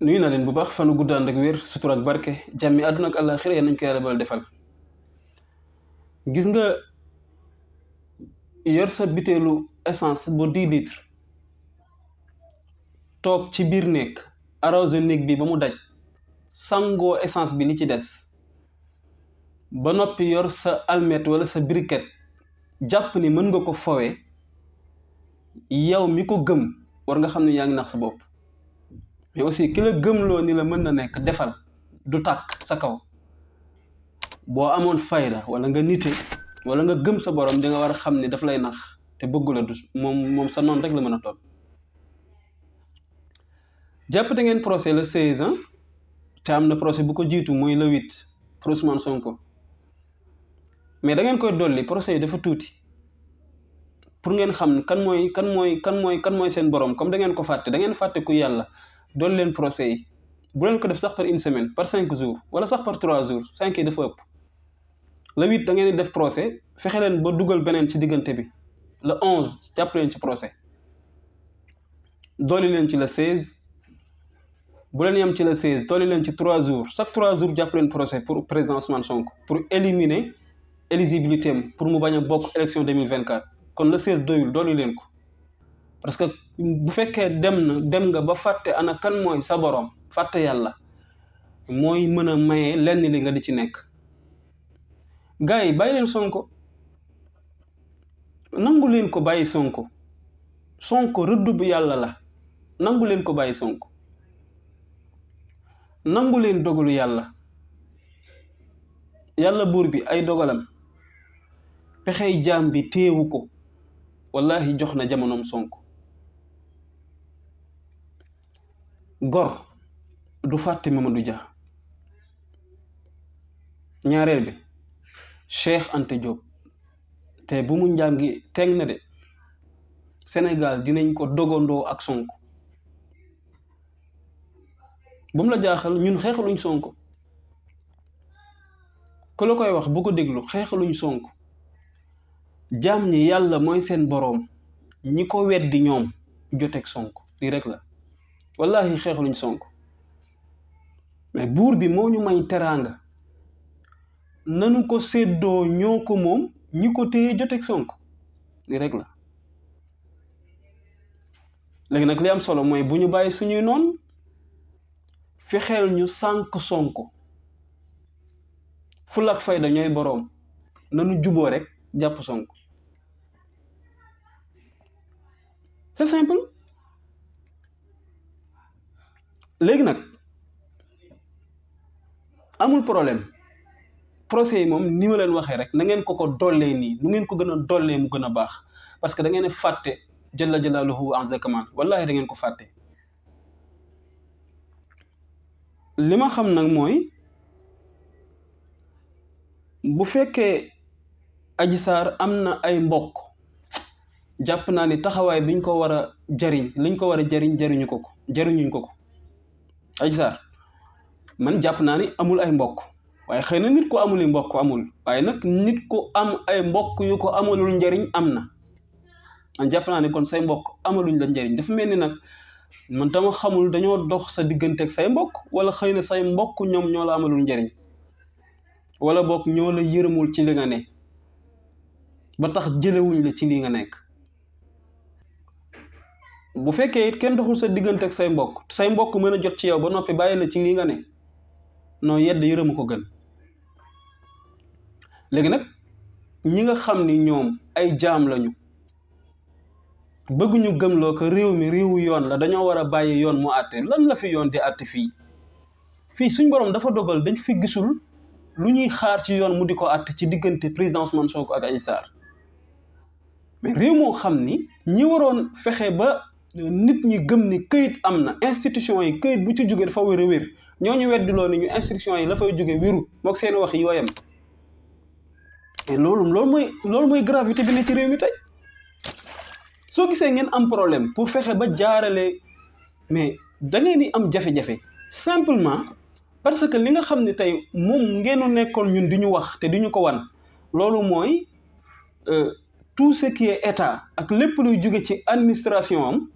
nuyu na leen bu baax fanu guddaan ak wér sutura ak barke jàmmi àdduna ak àllaaxira yéen nañ ko yàlla bal defal. gis nga yor sa bitéelu essence ba 10 litres toog ci biir néeg arrosé néeg bi ba mu daj sangoo essence bi li ci des ba noppi yor sa almet wala sa briquette jàpp ni mën nga ko fowe yow mi ko gëm war nga xam ne yaa ngi nax sa bopp. mais aussi ki la gëmloo ni la mën na nekk defal du tàkk sa kaw boo amoon fayda wala nga nite wala nga gëm sa borom di nga war a xam ni daf lay nax te bëggu la du moom sa noonu rek la mën a toll. jàppate ngeen procès le 16 ans te am na procès bu ko jiitu mooy le 8 pour Ousmane Sonko mais da ngeen koy dolli procès yi dafa tuuti pour ngeen xam kan mooy seen borom. comme da ngeen ko fàtte da ngeen fàtte ku yàlla dool leen procès yi bu leen ko def sax par une semaine par 5 jours wala sax par 3 jours 5 yi dafa ëpp. le 8 da ngeen di def procès fexe leen ba dugal beneen ci diggante bi le 11 jàpp leen ci procès dooli leen ci le 16 bu leen yem ci le 16 dooli leen ci 3 jours chaque 3 jours jàpp leen procès pour président Ousmane Sonko pour éliminer éligibilité am pour mu bañ a bokk élection 2024 kon le 16 doyul dooli leen ko. parce que bu fekkee dem nga ba fàtte ana kan mooy sa borom fàtte yàlla mooy mën a maye lenn li nga di ci nekk. gars yi bàyyi leen Sonko nangu leen ko bàyyi Sonko rëdd bu yàlla la nangu leen ko bàyyi Sonko nangu leen dogalu yàlla buur bi ay dogalam pexey jaam bi téewu ko wallahi jox na jamonoom Sonko. gor du fàtte Mamadou Dia. ñaareel bi Cheikh Anta Diop te bu mu njàngi teg na de Sénégal dinañ ko dogandoo ak Sonko. bu mu la jaaxal ñun xeexaluñ Sonko ku la koy wax bu ko déglu xeexaluñ Sonko jaam ñi yàlla mooy seen boroom ñi ko weddi ñoom joteeg Sonko lii rek la. wallahi xeexaluñ Sonko mais buur bi moo ñu may teraanga nanu ko séddoo ñoo ko moom ñi ko téye joteeg Sonko li rek la. léegi nag li am solo mooy bu ñu bàyyi suñuy noon fexeel ñu sànk Sonko fulla ak fayda ñooy boroom nanu juboo rek jàpp Sonko c'est simple. léegi nag amul problème procès yi moom ni ma leen waxee rek na ngeen ko dollee nii nu ngeen ko gën a dollee mu gën a baax parce que da ngeen a fàtte jalla jalaaluhu wa azza kamal wallahi da ngeen ko fàtte. li ma xam nag mooy bu fekkee Adji Sarr am na ay mbokk jàpp naa ni taxawaay biñ ko war a jariñ liñ ko war a jariñuñ ko Adji Sarr man jàpp naa ni amul ay mbokk waaye xëy na nit ko amul mbokk amul waaye nag nit ko am ay mbokk yu ko amalul njariñ am na. man jàpp naa ni kon say mbokk amaluñ la njariñ dafa mel ni nag man dama xamul dañoo dox sa diggante ak say mbokk wala xëy na say mbokk ñoom ñoo la amalul njariñ wala boog ñoo la yërëmul ci li nga ne ba tax jëlewuñ la ci li nga nekk. bu fekkee it kenn doxul sa diggante ak say mbokk mën a jot ci yow ba noppi bàyyi la ci lii nga ne noo yedd yërëmu ko gën. léegi nag ñi nga xam ni ñoom ay jaam lañu bëgguñu gëmloo ko réew mi réewu yoon la dañoo war a bàyyi yoon mu àtte. lan la fi yoon di àtte fii suñ borom dafa dogal dañ fi gisul lu ñuy xaar ci yoon mu di ko àtte ci diggante président Ousmane Sonko ak Adji Sarr mais réew moo xam ni ñi waroon fexe ba nit ñi gëm ni këyit am na institution yi këyit bu ci jógee dafa wér a wér ñooñu weddiloo ni ñu institution yi la fay jóge wéru mook seen wax yi yooyam. mais loolu mooy gravité bi ne ci réew mi tey soo gisee ngeen am problème pour fexe ba jaarale mais da ngeen di am jafe-jafe simplement parce que li nga xam ne tey moom ngeenu nekkoon ñun di ñu wax te di ñu ko wan loolu mooy tout ce qui est état ak lépp luy jóge ci administration am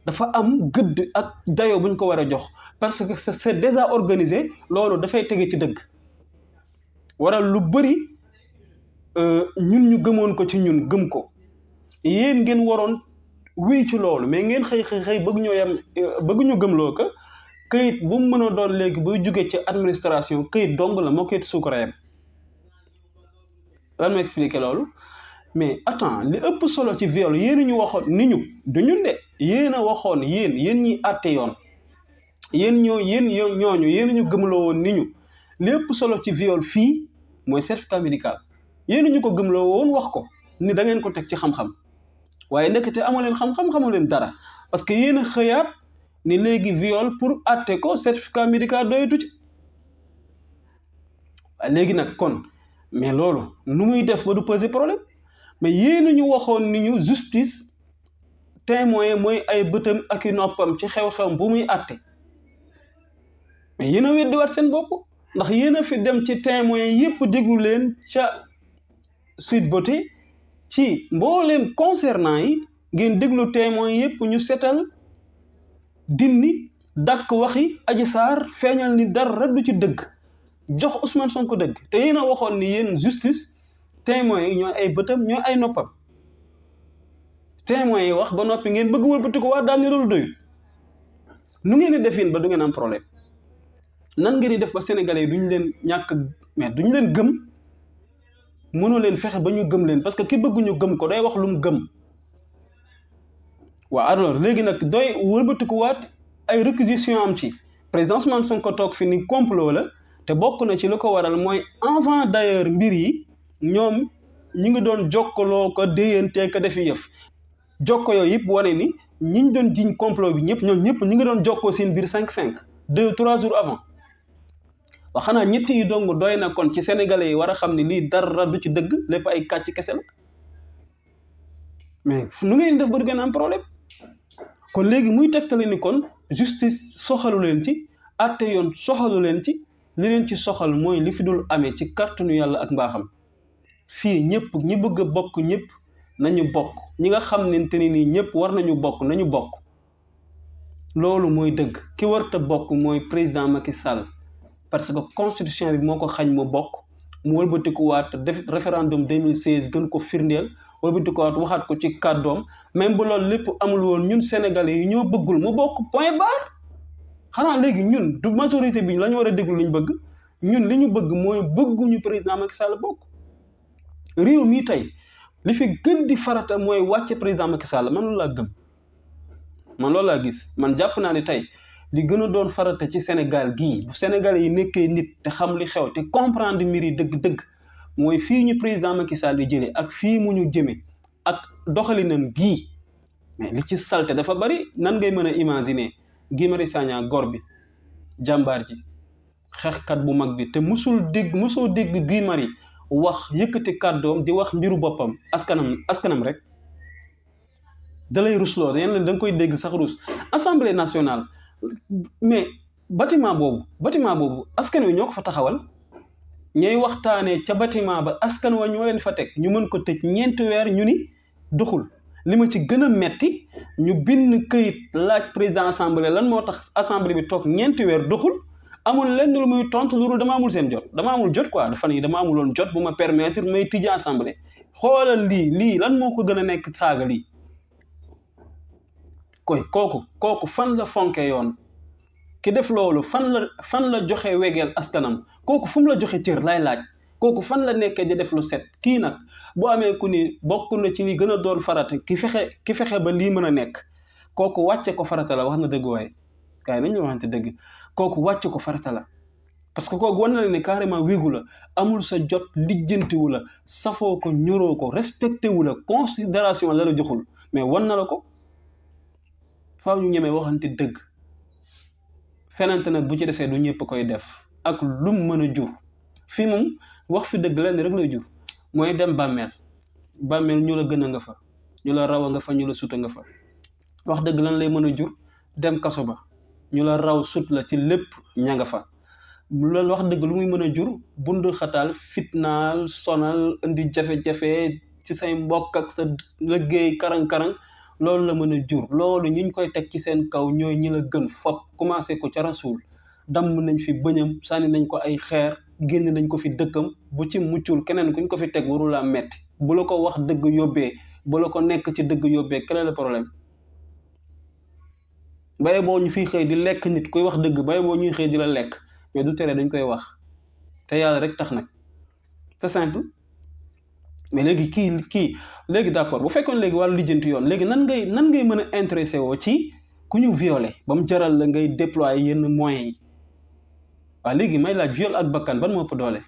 dafa am gëdd ak dayoo buñ ko war a jox parce que c'est déjà organisé loolu dafay tege ci dëgg waral lu bëri ñun ñu gëmoon ko ci ñun gëm ko yéen ngeen waroon wéy ci loolu mais ngeen xëy bëgg ñoo yem bëgg ñu gëmloo ko këyit bu mu mën a doon léegi buy jóge ci administration këyit dong la moo këyit suukara yem lan ma expliqué loolu mais attends li ëpp solo ci viol yéen ñu waxoon ni ñu du ñun de yéen a waxoon yéen ñi àtte yoon yéen ñooñu yéen ñu gëmloo woon ni ñu li ëpp solo ci viol fii mooy certificat médical yéen ñu ko gëmloo woon wax ko ni da ngeen ko teg ci xam-xam waaye ndekete amoo leen xam-xam xamoo leen dara parce que yéen a xëyaat ni léegi viol pour àtte ko certificat médical doyatu ci waaye léegi nag kon mais loolu nu muy def ba du poser problème mais yéen ñu waxoon ni ñu justice témoin mooy ay bëtam ak i noppam ci xew-xew bu muy àtte mais yéen a weddiwaat seen bopp ndax yéen a fi dem ci témoin yépp déglu leen ca Sweet Beauté ci mbooleem concernant yi ngeen déglu témoin yépp ñu setal dindi dàkk waxi Adji Sarr feeñal ni dara du ci dëgg jox Ousmane Sonko dëgg te yéen a waxoon ni yéen justice témoins yi ñooy ay bëtam ñooy ay noppam témoins yi wax ba noppi ngeen bëgg wëlbati ko waa daal ni loolu doyul nu ngeen di defin ba du ngeen am problème nan ngeen di def ba sénégalais yi duñ leen ñàkk mais duñ leen gëm mënoo leen fexe ba ñu gëm leen parce que ki bëgg ñu gëm ko day wax lu mu gëm waaw alors léegi nag doy wëlbati ko waat ay réquisition am ci président Ousmane Sonko toog fi ni complot la te bokk na ci lu ko waral mooy avant d'ailleurs mbir yi ñoom ñi ngi doon jokkaloo ko déyantee ko defi yëf jokko yooyu yëpp wane ni ñiñ doon jiñ complot bi ñëpp ñoom ñëpp ñi ngi doon jokkoo seen biir 5-5 2-3 jours avant wax xanaa ñetti yi dong doy na kon ci sénégalais yi war a xam ne lii dara du ci dëgg lépp ay kàcc kese la mais nu ngeen def ba du gën a am problème kon léegi muy tegtale ni kon justice soxalu leen ci àtte yoon soxalu leen ci li leen ci soxal mooy li fi dul amee ci kàttanu yàlla ak mbaaxam fii ñëpp ñi bëgg a bokk ñëpp nañu bokk ñi nga xam ne te ni ñëpp war nañu bokk nañu bokk loolu mooy dëgg ki warta bokk mooy président Macky Sall parce que constitution bi moo ko xañ mu bokk mu wëlbatiku waat def référendum 2016 gën ko firndeel wëlbatiku waat waxaat ko ci kàddoom même bu loolu lépp amul woon ñun sénégalais yi ñoo bëggul mu bokk point barre xanaa léegi ñun du majorité bi la ñu war a déglu li ñu bëgg ñun li ñu bëgg mooy bëgguñu président Macky Sall bokk réew mii tey li fi gën di farata mooy wàcce président Macky Sall man loolu laa gëm man loolu laa gis man jàpp naa ne tey li gën a doon farata ci Sénégal gii bu Sénégalais yi nekkee nit te xam li xew te comprendre mbir yi dëgg-dëgg mooy fii ñu président Macky Sall di jëlee ak fii mu ñu jëme ak doxalinam gii mais li ci salte dafa bari nan ngay mën a imaginer Guy Marius Sagna gor bi jàmbaar ji xeexkat bu mag bi te mosoo dégg Guy Marius wax yëkkati kàddoom di wax mbiru boppam askanam rek da lay rusloo da nga koy dégg sax rus Assemblée nationale mais bâtiment boobu askan wi ñoo ko fa taxawal ñooy waxtaanee ca bâtiment ba askan wa ñoo leen fa teg ñu mën ko tëj 4 weer ñu ni doxul li ma ci gën a metti ñu bind këyit laaj président assemblée lan moo tax assemblée bi toog 4 weer doxul amul lenn lu muy tontu loolu dama amul seen jot dama amul jot quoi dafa ni dama amuloon jot bu ma permettre may tijji assemblée xoolal lii lan moo ko gën a nekk saaga lii kooku fan la fonke yoon ki def loolu fan la joxe wegeel askanam kooku fu mu la joxe cër lay laaj kooku fan la nekkee di def lu set kii nag bu amee ku ni bokk na ci li gën a doon farata ki fexe ba lii mën a nekk kooku wàcce ko farata la wax na dëgg waaye kaay nañu waxante dëgg kooku wàcce ko farata la parce que kooku wan na la ne carrément wéegu la amul sa jot lijjantiwu la safoo ko ñoroo ko respecté wu la considération la joxul mais wan na la ko faaw ñu ñemee waxante dëgg fenante nag bu ci desee du ñëpp koy def ak lum mën a jur fii moom wax fi dëgg lenn rek lay jur mooy dem bàmmeel ñu la gën a nga fa ñu la raw a nga fa ñu la suta nga fa wax dëgg lan lay mën a jur dem kaso ba ñu la raw sut la ci lépp ña nga fa loolu wax dëgg lu muy mën a jur bundu xataal fitnaal sonal indi jafe-jafe ci say mbokk ak sa liggéey karang-karang loolu la mën a jur loolu ñi ñu koy teg ci seen kaw ñooy ñi la gën fop commencé ko ca rasul damm nañ fi bëñam sànni nañ ko ay xeer génn nañ ko fi dëkkam bu ci muccul keneen kuñ ko fi teg warul laa metti bu la ko wax dëgg yóbbee bu la ko nekk ci dëgg yóbbee quel est le problème baye boo ñu fiy xëy di lekk nit koy wax dëgg baye boo ñuy xëy di la lekk mais du tere dañ koy wax te yàlla rek tax nag c'est simple mais léegi kii léegi d'accord bu fekkoon léegi wàllu lijjanti yoon léegi nan ngay mën a intéressé woo ci ku ñu violé ba mu jaral la ngay déployer yenn moyens yi waaw léegi may laaj viol ak bakkan ban moo ëpp doole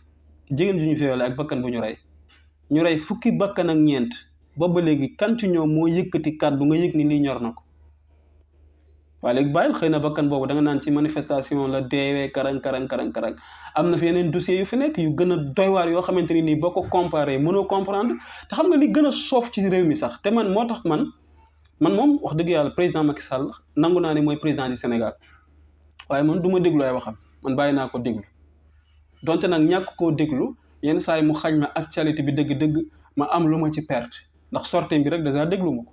jigéen ju ñu violé ak bakkan bu ñu rey fukki bakkan ak ñeent boobu ba léegi kan ci ñoom moo yëkkati kàddu nga yëg ni lii ñor na ko waaye léegi bàyyil xëy na bakkan boobu da nga naan ci manifestation la deewee karang am na fi yeneen dossiers yu fi nekk yu gën a doy waar yoo xamante ni nii boo ko comparé mënoo comprendre te xam nga li gën a soof ci réew mi sax te man moo tax man moom wax dëgg yàlla président Macky Sall nangu naa ne mooy président du Sénégal waaye man du ma déglu ay waxam man bàyyi naa ko déglu donte nag ñàkk koo déglu yenn saa yi mu xañ ma actualité bi dëgg-dëgg ma am lu ma ci perte ndax sortie bi rek dèjà déglu ma ko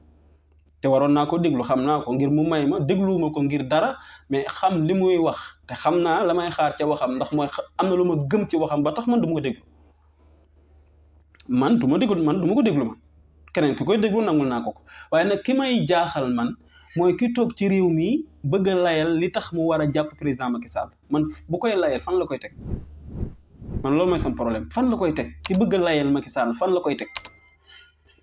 te waroon naa ko déglu xam naa ko ngir mu may ma dégluwuma ko ngir dara mais xam li muy wax te xam naa la may xaar ca waxam ndax mooy am na lu ma gëm ci waxam ba tax man du ma ko déglu man du ma ko déglu man keneen ki koy déglu nangul naa ko waaye nag ki may jaaxal man mooy ki toog ci réew mi bëgg a layal li tax mu war a jàpp président Macky Sall man bu koy layal fan la koy teg man loolu mooy sama problème fan la koy teg ki bëgg a layal Macky Sall fan la koy teg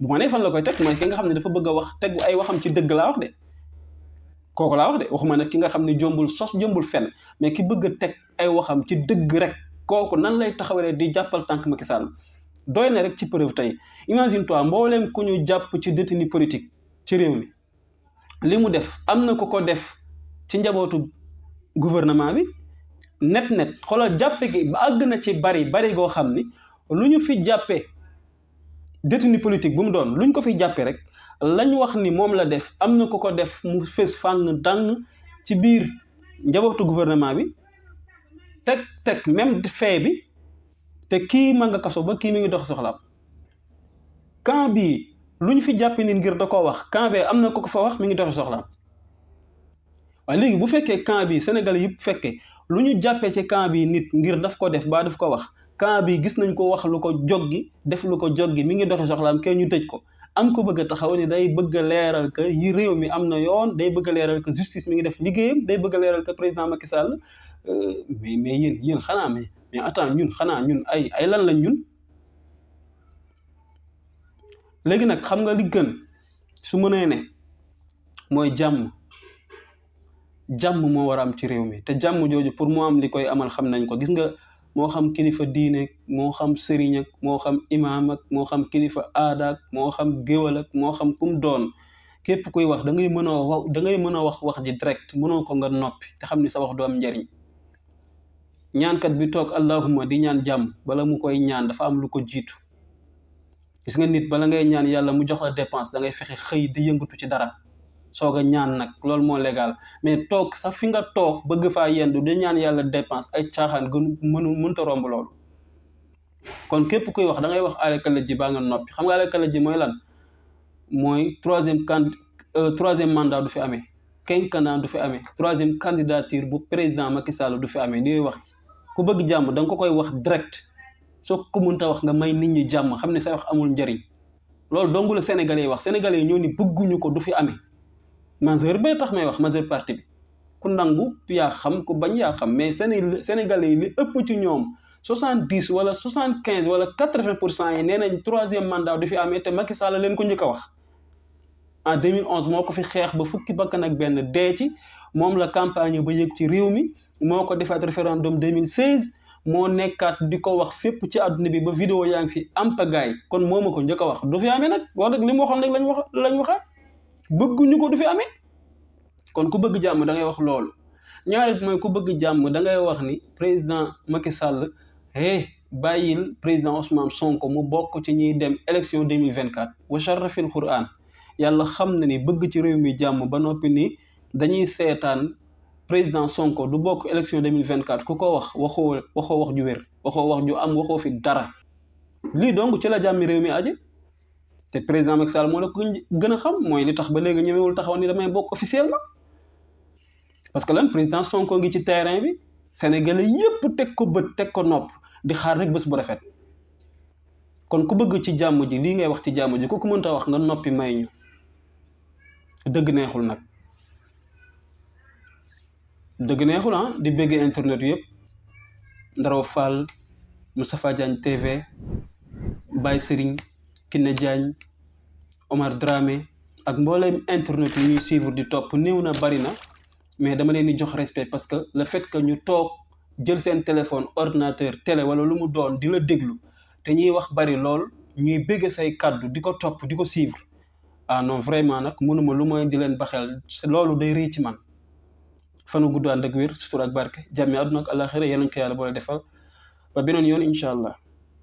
bu ma nee fan la koy teg mooy ki nga xam ne dafa bëgg a wax tegu ay waxam ci dëgg laa wax de kooku laa wax de waxuma nag ki nga xam ne jombul sos jombul fenn mais ki bëgg a teg ay waxam ci dëgg rek kooku nan lay taxawalee di jàppal tànk Macky Sall doy na rek ci preuve tey imagine toi mbooleem ku ñu jàpp ci détenu politique ci réew mi li mu def am na ko def ci njabootu gouvernement bi net xoolal jàppe gi ba àgg na ci bari goo xam ni lu ñu fi jàppee détenu politique bu mu doon luñ ko fi jàppee rek lañ wax ni moom la def am na ko def mu fës fàng dàng ci biir njabootu gouvernement bi teg même fait bi te kii ma nga kaso ba kii mi ngi dox soxlaam camp bii lu ñu fi jàppee nit ngir da koo wax camp bee am na ko fa wax mi ngi dox soxlaam waaye léegi bu fekkee camp bi Sénégal yëpp fekkee lu ñu jàppee ci camp bi nit ngir daf ko def ba daf ko wax camp bi gis nañ ko wax lu ko joggi def lu ko joggi mi ngi doxi soxlaam kenn ñu tëj ko am ko bëgg a taxaw ni day bëgg a leeral que yi réew mi am na yoon day bëgg a leeral que justice mi ngi def liggéeyam day bëgg a leeral que président Macky Sall mais yéen xanaa mais attends ñun ay lan lañ ñun léegi nag xam nga li gën su mënee ne mooy jàmm moo war a am ci réew mi te jàmm jooju pour mu am li koy amal xam nañ ko gis nga moo xam kilifa diine moo xam sëriñ ak moo xam imaam ak moo xam kilifa aada ak moo xam géwal ak moo xam kum doon képp kuy wax da ngay mën a wax ji direct mënoo ko nga noppi te xam ni sa wax du am njariñ ñaankat bi toog allahumma di ñaan jàmm bala mu koy ñaan dafa am lu ko jiitu gis nga nit bala ngay ñaan yàlla mu jox la dépense da ngay fexe xëy di yëngatu ci dara soog a ñaan nag loolu moo légal mais toog sax fi nga toog bëgg faa yendu di ñaan yàlla dépense ay caaxaan mënta romb loolu kon képp kuy wax da ngay wax alekala ji baa nga noppi xam nga alekala ji mooy lan mooy troisième mandat du fi amee quinquennat du fi amee troisième candidature bu président Macky Sall du fi amee li wax ci ku bëgg jàmm da nga ko koy wax direct soo ko mënta wax nga may nit ñi jàmm xam ne say wax amul njëriñ loolu dongu la sénégalais yi wax sénégalais yi ñoo ni bëgguñu ko du fi amee majeur bee tax may wax majeur parti bi ku nangu yaa xam ku bañ yaa xam mais sénégalais yi li ëpp ci ñoom 70 wala 75 wala 80% yi nee nañ troisième mandat du fi amee te Macky Sall leen ko njëkk a wax en 2011 moo ko fi xeex ba fukki bakkan ak benn dee ci moom la campagne ba yëg ci réew mi moo ko defaat référendum 2016 moo nekkaat di ko wax fépp ci àdduna bi ba vidéo yaa ngi fi am pagaay kon moo ma ko njëkk a wax du fi amee nag wax dëgg li mu waxoon rek lañ waxaat bëgguñu ko du fi amee kon ku bëgg jàmm da ngay wax loolu ñaareel mooy ku bëgg jàmm da ngay wax ni président Macky Sall bàyyil président Ousmane Sonko mu bokk ci ñuy dem élection 2024 wa sharrafil Qur'an yàlla xam na ni bëgg ci réew mi jàmm ba noppi ni dañuy seetaan président Sonko du bokk élection 2024 ku ko wax waxoo wax ju wér waxoo wax ju am waxoo fi dara lii donc ci la jàmmi réew mi aji te président Macky Sall moo la ko gën a xam mooy li tax ba léegi ñëwewul taxaw ni damay bokk officiellement parce que lan président Sonko ngi ci terrain bi Sénégalais yépp teg ko bët teg ko nopp di xaar rek bés bu rafet kon ku bëgg ci jàmm ji lii ngay wax ci jàmm ji ku ko mënta wax nga noppi may ñu dëgg neexul nag dëgg neexul ah di bëggee internet yëpp Ndaraw Fall Moustapha Diagne TV Baye Serigne Kiné Diagne Omar Dramé ak mbooleem internet yi ñuy suivre di topp néew na bari na mais dama leen di jox respect parce que le fait que ñu toog jël seen téléphone ordinateur télé wala lu mu doon di la déglu te ñuy wax bari lool ñuy bëgg say kàddu di ko topp di ko suivre ah non vraiment nag mënuma lu may di leen baxel loolu day rëy ci man fanu gudd ànd ak wér sutur ak barke jàmmi àdduna ak àllaaxira yal nañu ko yàlla boole defal ba beneen yoon incha allah.